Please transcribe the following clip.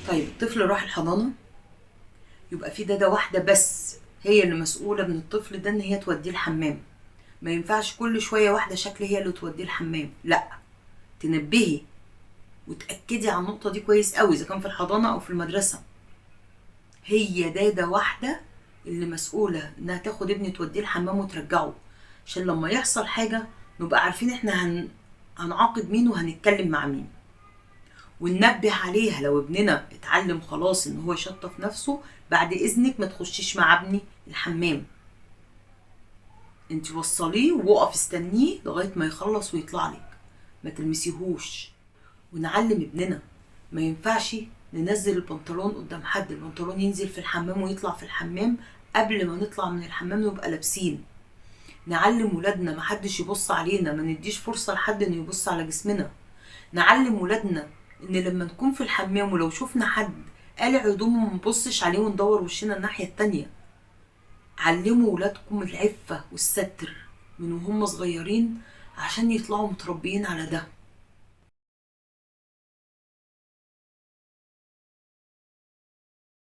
طيب الطفل راح الحضانة، يبقى في دادة واحدة بس هي اللي مسؤولة من الطفل ده ان هي توديه الحمام. ما ينفعش كل شوية واحدة شكل هي اللي توديه الحمام، لا، تنبهي وتأكدي على النقطة دي كويس قوي اذا كان في الحضانة او في المدرسة. هي دادة واحدة اللي مسؤولة انها تاخد ابني توديه الحمام وترجعه، عشان لما يحصل حاجة نبقى عارفين احنا هنعاقب مين وهنتكلم مع مين، وننبه عليها. لو ابننا اتعلم خلاص ان هو يشطف نفسه، بعد اذنك ما تخشيش مع ابني الحمام، انت وصليه ووقف استنيه لغاية ما يخلص ويطلع لك، ما تلمسيهوش. ونعلم ابننا ما ينفعش ننزل البنطلون قدام حد، البنطلون ينزل في الحمام ويطلع في الحمام، قبل ما نطلع من الحمام نبقى لابسين. نعلم ولادنا ما حدش يبص علينا، ما نديش فرصة لحد انه يبص على جسمنا. نعلم ولادنا ان لما نكون في الحمام ولو شفنا حد قالع هدومه ما نبصش عليه وندور وشنا الناحية التانية. علموا ولادكم العفة والستر من وهم صغيرين عشان يطلعوا متربيين على ده.